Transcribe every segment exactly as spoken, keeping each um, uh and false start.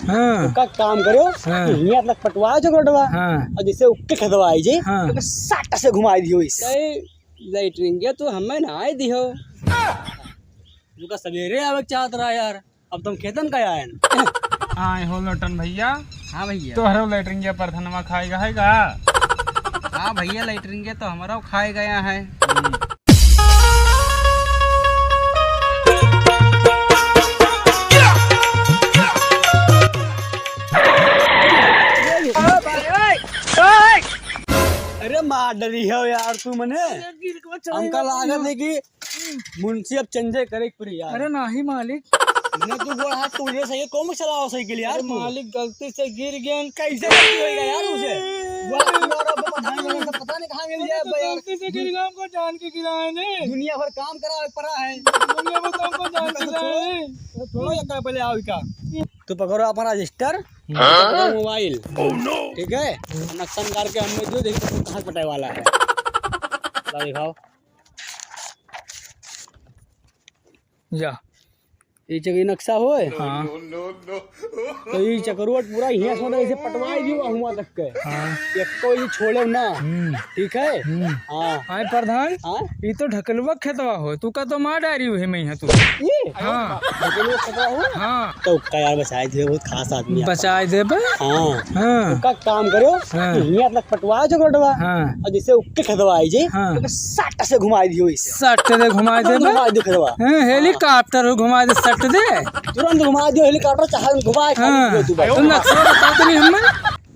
हाँ। ओका काम करो, हाँ। हियाँ तक पटवा जो रोडवा। हाँ। और जैसे ओके खेतवा आई जे, हाँ। ओके साटा से घुमाई दियो इसे। कई लैट्रिन के तो हमें ना आई दियो। जो का सवेरे आवे के चाहत रहा यार, अब तुम खेतन का आयन। आए हो लोटन भैया। हाँ भैया। तोहरो लैट्रिन के परधनवा खाएगा है का? हाँ भैया, लैट्रिन के तो हमारा खाए गया है। अरे मार डरी हो यार तू मने। हमका लागत है कि मुंशी अब चेंजे करे के पड़ी यार। अरे नाही मालिक। ने तू गोड़ हाथ टूट गए सही, कौन चलाओ साइकिल यार अरे तू? मालिक गलती से गिर गए। कैसे गलती होएगा यार उसे? वो पूरा रब पता नहीं, पता नहीं कहाँ मिल जाए अब यार। गलती से गिर गए, हमको जान के गिरा है ने। दुनिया भर काम करा पड़ा है। दुनिया भर काम को जान के गिरा है। तो छोड़ो, एक पहले आओ इका। तो पकड़ो अपना रजिस्टर, हाँ? पकड़ो मोबाइल। Oh no! ठीक है? नक्शा निकाल के हमें जो देखो कहाँ पटाए वाला है। ला दिखाओ। जा। ई चक-, ई नक्शा होए? हाँ। तो ई चकरोट पूरा हियाँ से मतलब ऐसे पटवाई दियो हुआ तक के। हाँ। एको ई छोड़े ना। हम्म। ठीक है? हम्म। हाँ। आए प्रधान, हाँ? ई तो ढकेलुआ खेतवा हो, तू का तो मार डारी हुए मैं यहाँ तू। ये? हाँ। ढकेलुआ खेतवा हो? हाँ। तो का यार बचाए दियो, बहुत खास आदमी है। बचाए देबे? हाँ। हाँ। तो का काम करो, हाँ। हियाँ तक पटवा जो रोडवा। हाँ। और जैसे ओके खेतवा आई जे, हाँ। तो साटा से घुमाई दियो इसे। सट दे घुमाई तुरंत देबे। घुमाई दियो खेतवा। हाँ, हाँ। हेलीकॉप्टर घुमाई दे, सट दे। तुरंत घुमाई दियो हेलीकॉप्टर, चाहे घुमाए खाली हाँ। दियो तू बस। तो नक्शा बताओ तो नहीं हमें।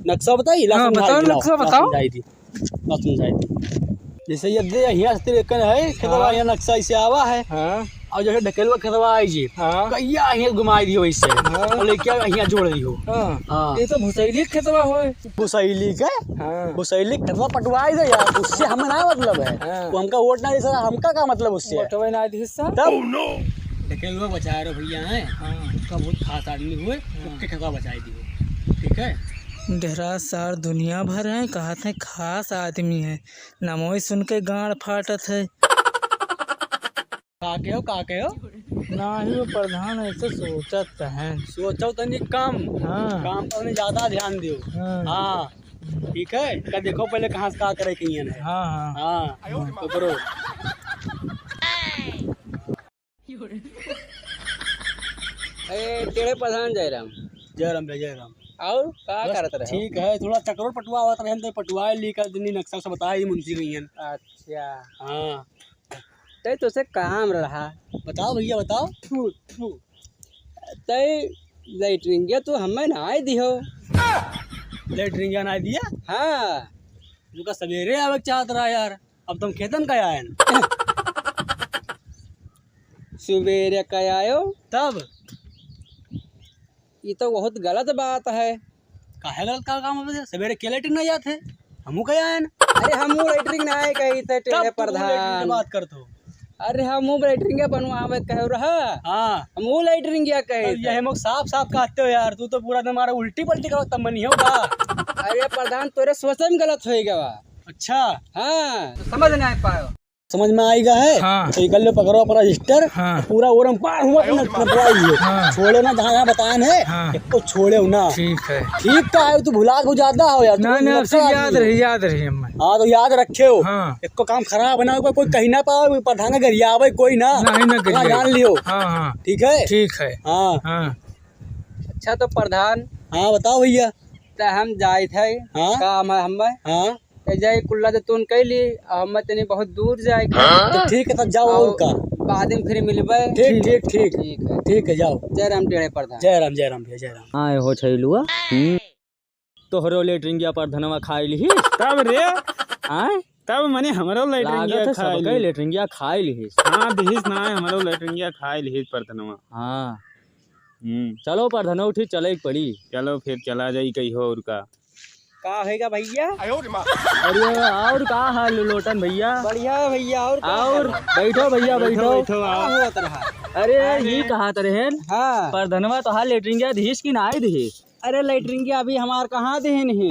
नक्शा बताई, ला हाँ, समझाई बताओ दी, ला, नक्शा ला बताओ। समझाई दी, ला समझाई दी। जैसे ये दे, यहाँ से तेरे कन है, खेतवा हाँ। यहाँ नक्शा इसे आवा है। हाँ। और जैसे ढकेलवा खेतवा आई जी, हाँ। कहिया यहाँ घुमाई दियो इसे। हाँ। और लेके आओ, यहाँ जोड़ दियो। हाँ। हाँ। ये तो भुसैली खेतवा होए। भुसैली के? हाँ। भुसैली के खेतवा पटवाई दे यार, उससे हमें ना मतलब है। हाँ। वो हमका वोट ना दे सका, हमका का मतलब उससे? वोटवे ना दे सका। तब? ढकेलुआ बचा रहे भैया हैं। हाँ। उसका बहुत खास आदमी हुए, हाँ। उसके खेतवा बचाई दियो। ठीक है? डेहरा सार दुनिया भर है, कहत है खास आदमी है। नमोई सुन के गांड फाटत है। का कहो, का कहो? नाही वो प्रधान ऐसे सोचत है। सोचो तनी कम, हाँ। काम पर तनी ज्यादा ध्यान दियो। हाँ। हाँ, ठीक है, का देखो पहले कहाँ से का करे के है। हाँ, हाँ। हाँ, तो करो। ए, टेढ़े प्रधान जयराम। जयराम भैया, जयराम। और का बस करत रहे? ठीक है, थोड़ा चकरोट पटवा आवत रहे, तो पटवाए ली का दिनी नक्शा से बताई मुंशी भैया। अच्छा। हाँ। तै तोसे काम रहा। बताओ भैया, बताओ। थू, थू। तै लैट्रिंगिया तू हमें ना आए दिहो। लैट्रिंगिया ना आए दिया? हाँ। जो का सवेरे आवे के चाहत रहा यार, अब तुम खेतन का आयन। सवेरे का आयो? तब? ई तो बहुत गलत बात है। काहे गलत का काम है? सवेरे के लेटिन ना जात है, हमू कहे आयन। अरे हमू लेटरिन ना आए कही थे तब टेढ़े तू लेटरिन के प्रधान। बात करत हो। अरे हमू लेटरिन के बनवावे कहे रहा। हाँ। हमू लेटरिन क्या कहे तब थे? यही मोक साफ साफ कहते हो यार, तू तो पूरा दिन हमारा उल्टी पल्टी करो तब मनी हो का? अरे प्रधान तोरे सोचे में गलत होई गवा। अच्छा। हाँ। समझ नहीं पायो। समझ में आइगा है? हाँ। तो ये कर लो, पकड़ो अपना रजिस्टर। हाँ। पूरा ओरम पार हुआ तो न-, नपवाई है। हाँ। छोड़े ना, जहाँ, जहाँ बतान है, हाँ। एक तो छोड़े हो ना। ठीक है। ठीक का है, तू भुला को जाता हो यार, तू ना, ना, अब से नक्शा याद आदमी। रही, याद रही हमें। हाँ, तो याद रखे हो। हाँ। एक को काम खराब ना हो, कोई कही ना पाओ, प्रधान गरियावे कोई ना। नहीं, ना हाँ, गरियावे। जान लियो। हाँ, हाँ। ठीक है? ठीक है। हाँ। हाँ। अच्छा, तो प्रधान। हाँ, बताओ भैया। तो हम जाए थे, हाँ? काम है हमें। हाँ। ए जाए कुल्ला तो तून कैली, अब हमें तनी बहुत दूर जाए के। तो ठीक है, तब जाओ और और का। बाद में फिर मिलबे। ठीक, ठीक, ठीक। ठीक है। ठीक है, जाओ। जय राम टेढ़े प्रधान। जय राम, जय राम भैया, जय राम। आए हो छैलुआ। हम्म। तोहरो लेटरिंगिया प्रधनवा खाई लिहिस। तब रे? आए? तब मने हमरो लेटरिंगिया लागत है खाई सबके लिहिस। लेटरिंगिया खाई लिहिस। हाँ, दिहिस ना, हमरो लेटरिंगिया खाई लिहिस प्रधनवा। हाँ। हम्म, चलो प्रधनवा उठी, चले के पड़ी। चलो फिर चला जाई कहीं और का। का होएगा भैया? अरे और का हाल लोटन भैया? बढ़िया है भैया, और का और हाल है? बैठो भैया, बैठो, बैठो। बैठो, का आओ। होत रहा? अरे, अरे। ई कहत रहेन, हाँ। प्रधनवा तोहार लेटरिंगिया दिहिस कि नाई दिहिस? अरे लेटरिंगिया अभी हमार कहाँ देहन ही?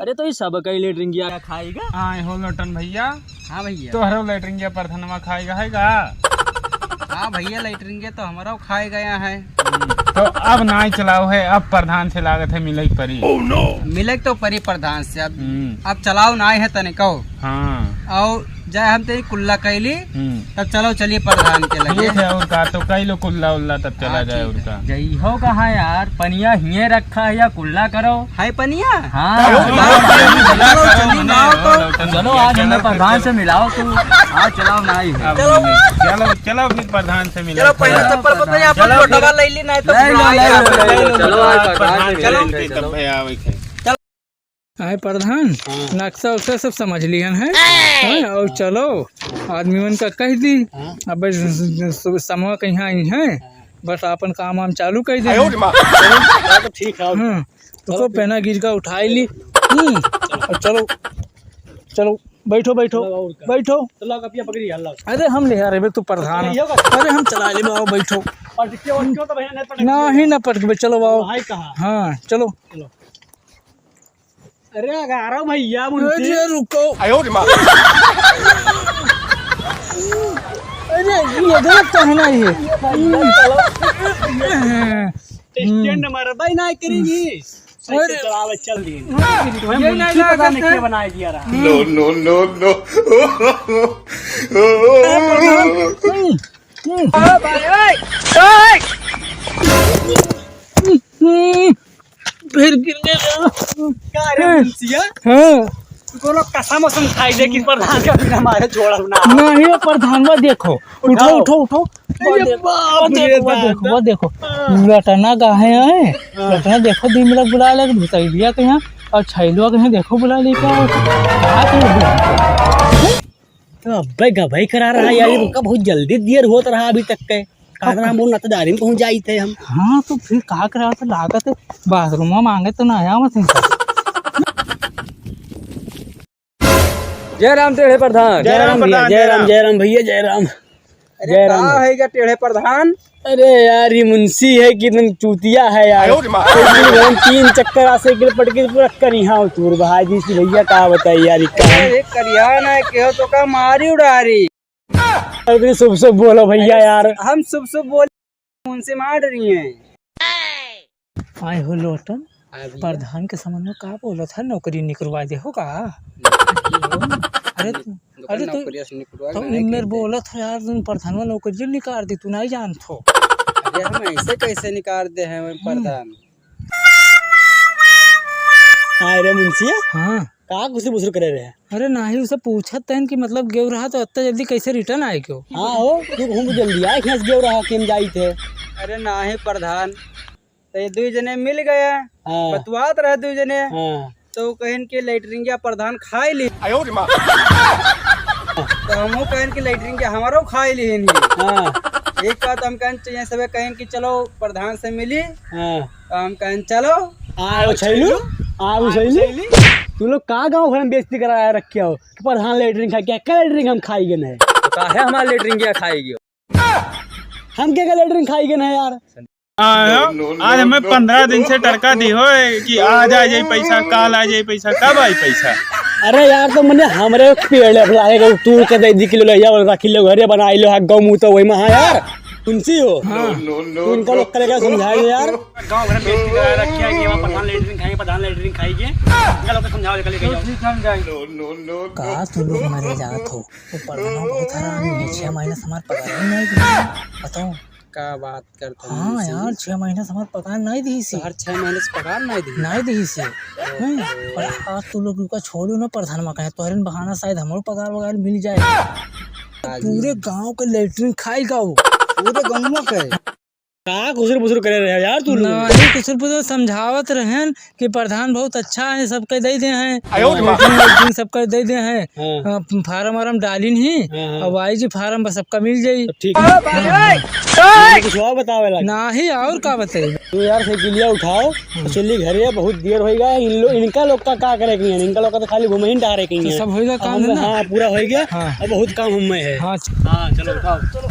अरे तो ई सब कई लेटरिंगिया खाएगा। आए हो लोटन भैया। हाँ भैया। तोहरो लेटरिंगिया प्रधनवा खाएगा है का? हाँ भैया, लेटरिंगिया तो हमारा खाए गया है। हम्म। तो अब नाई चलाओ है, अब प्रधान से लागत है मिलई परी। मिलई तो परी प्रधान से, अब, हम्म। अब चलाओ नाई है तनिको। हाँ। और जाए हम तेरी कुल्ला कैली, हम्म। तब चलो चलिए प्रधान के लगे। ठीक है, और का, तो कई लो कुल्ला उल्ला, तब चला हाँ, जाए, ठीक और है। का। जई हो कहाँ यार, पनिया हिये रखा है या कुल्ला करो। है पनिया? हाँ। चलो, चलो, चलो, चलो, चलो, आज हमें प्रधान से मिलाओ तू। हाँ, चलाओ नाई है। अब चलो। चलो, चलो फिर प्रधान से मिलो। चलो, पहले चलो, चप्पल पता नहीं, अपन चलो, लोटवा फिर। ले ली, नहीं तो ले लो, ले लो, ले लो, ले लो, चलो, आज प्रधान से चलो। मिलेंगे, चलो। तब भैया आवे के। आए प्रधान, हाँ। नक्शा उक्शा सब समझ लिहन है। हाँ, और चलो, आदमी मन का कह दी। हाँ। अब स-, स-, स-, समूह कहीं आई है, हाँ। बस आपन काम वाम चालू कर दे। आयो रे माँ। चलो, तो ठीक है। हाँ, तो चलो चलो फिर। पेना गिर का उठाई ली। हम्म, और चलो, चलो, बैठो, बैठो, चलो, और का। बैठो। चलो, आप ये पकड़ी, हल्ला। अरे हम ले आ रहे, तू प्रधान। नहीं होगा। अरे हम चला ले, आओ, बैठो। और क्यों, क्यों तो भैया नहीं पटक नहीं, ना पटकबे, चलो, आओ। भाई कहाँ? हाँ, चलो। चलो। अरे, अगारो भैया, मुंशी। अरे, रुको। आयो रे माँ। अरे, ये गलत तो है ना ये। ये भाई, चलो। स्टैंड मारा, भाई, ना करेगी। सही से अरे। चलावे, चल दी। तुम्हें ये मुंशी नहीं पता नहीं लागत है। क्या बनाए दिया रहा। No, no, no, no। हम्म, हम्म। ओ भाई, ओए, ओए। हम्म। फिर गिर गया। का रे मुंशिया? हाँ। तू कोनो कसम वसम खाई दे कि प्रधान का बिना मारे छोड़ा ना। नहीं, वो प्रधानवा देखो। उठो, उठाओ। उठो, उठो। अरे वो देखो, बाप वो रे देखो, वो दादा। देखो, वो देखो। हाँ। लटना गाहे हैं। हाँ। लटना देखो, दिन में बुला ले, भुसैलिया के यहाँ और छैलुआ के यहाँ देखो, बुला ले क्या? क्या करो? तो अब्बे गबई करा रहा यार, ये रुका, बहुत जल्दी देर होत रहा अभी तक के। कहा था हम बहुत नतदारी में पहुंच जाई थे हम। हाँ, तो फिर का करा था, लागत है बाथरूम में मांगे तो ना आया मत इनका। जय राम टेढ़े प्रधान। जय राम भैया, जय राम, जय राम भैया, जय राम। अरे जय राम का भैया। है क्या टेढ़े प्रधान? अरे यार, ये मुंशी है कि एकदम चूतिया है यार। आयो रे माँ। एक दिन हम तीन चक्कर आ साइकिल पटके पूरा करिहा उतूर बहाई दी सी भैया, का बताई यार, ये काम। अरे करिहा ना, केहो तो का मारी उड़ारी। अरे तुम शुभ शुभ बोलो भैया अरे यार। हम शुभ शुभ बोले, उनसे मार रही हैं। आए हो लोटन, हाँ भैया। प्रधान के समन में का बोलत है, नौकरी निकरवा दे हो का? अरे तू, दुकान अरे तू, नौकरिया से निकरवा तो के इनमें बोलत है यार, तुम प्रधानवा नौकरी निकार दी, तू नहीं जानत हो। अरे हम ऐसे कैसे निकार दे हैं हम्म। प्रधान? हाँ रे मुंशिया। हाँ। का घुसुर मुसुर करे रहे? अरे नाही, उसे पूछत तहन कि मतलब गेव रहा तो अत्ता जल्दी कैसे return आए क्यों? हाँ हो, तू कहूँ जल्दी आए, खेस गेव रहा, केम जाई थे। अरे नाही प्रधान, तो ये दुई जने मिल गया, हाँ। बतवात रहे दुई जने, हाँ। तो कहन के लैट्रिन के प्रधान खाई ली। आयो रे माँ। तो हमहू कहन के लैट्रिन के हमारो खाई ली हनी। हाँ। एक बात हम कहन चाहिए सबे, कहन कि चलो प्रधान से मिली। हाँ। तो हम कहन चलो। आ, वो छैलू? आ, वो छैलू? तू लोग का गाँव भर में बेइज्जती करा रखे हो कि प्रधान लैट्रिन खाई गया? क्या लैट्रिन हम खाई गए नहीं? तो का है हमारा लैट्रिन क्या खाई गयो? हम क्या, क्या लैट्रिन खाई गए नहीं यार? हाँ, आज हमें पंद्रह दिन से टरका दी हो कि आज आ जाई पैसा, काल आ जाई पैसा, कब आई पैसा? अरे यार, तो मने हमरे पेड़ है, बुलाए गए, तू के दे दी किलो ले जाओ, रख लो, घरे बनाई लो, हाँ, गौ मुँह तो वही में, हाँ यार, तुमसी हो। हाँ। तू इनका लोग करे क्या समझाएगा यार? गाँव भर में बेइज्जती करा रखी है कि वहाँ प्रधान लैट्रिन खाएंगे, प्रधान लैट्रिन खाएंगे। इनका लोग को समझाओ, निकल के जाओ। ठीक, हम जाएंगे। का तू लोग मरे जात हो? वो प्रधान बहुत हरामी है, छह महीने से हमारे पगार ही नहीं दिए। बताओ। का बात करत हो हाँ मुंशी? यार, छह महीना से हमार पगार नहीं दी सी। तो हर छह महीने से पगार नहीं दी? नहीं दी सी। ओहो। हैं? पर आज तू लोग रुका, छोड़ो ना प्रधानवा कहे, तोहरे बहाना शायद हमरो पगार वगार मिल जाए। आज पूरे गांव के लैट्रिन खाई गाओ। पूरे गांव के? का खुसुर फुसुर करे रहे यार तू लोग? नहीं, खुसुर फुसुर समझावत रहेन कि प्रधान बहुत अच्छा है, सबके दे दे हैं। आयो रे माँ। लैट्रिन वैट्रिन सबके दे दे हैं। हाँ। अ, फार्म वार्म डालिन ही। हाँ, हाँ। अब आई जी फार्म बस सबका मिल जाई। तो ठीक है। हाँ, हाँ। कुछ और बतावे ला? नाही, और का बताई? तू यार साइकिलिया उठाओ, हम्म। चली घरे, बहुत देर होइगा। इन लो-, इनका लोग का, का करे के है? इनका लोग का तो खाली घुमही डारे के तो है। सब होइगा काम हम, धंधा? हाँ, पूरा होइगा। हाँ। अब बहुत काम हम में है। हाँ। हाँ, चलो उठाओ। चलो।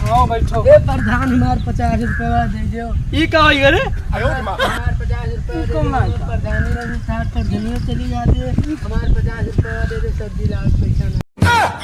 आओ, बैठो। ए, प्रधान, हमार पचास रुपया दे दियो। ई का होई रे? हमार पचास रुपया दे दियो। कौन है? प्रधानी रवि साहब, प्रधानियों चली जाती है। हमार पचास रुपया दे दे, सब्जी लाओ, पैसा ना।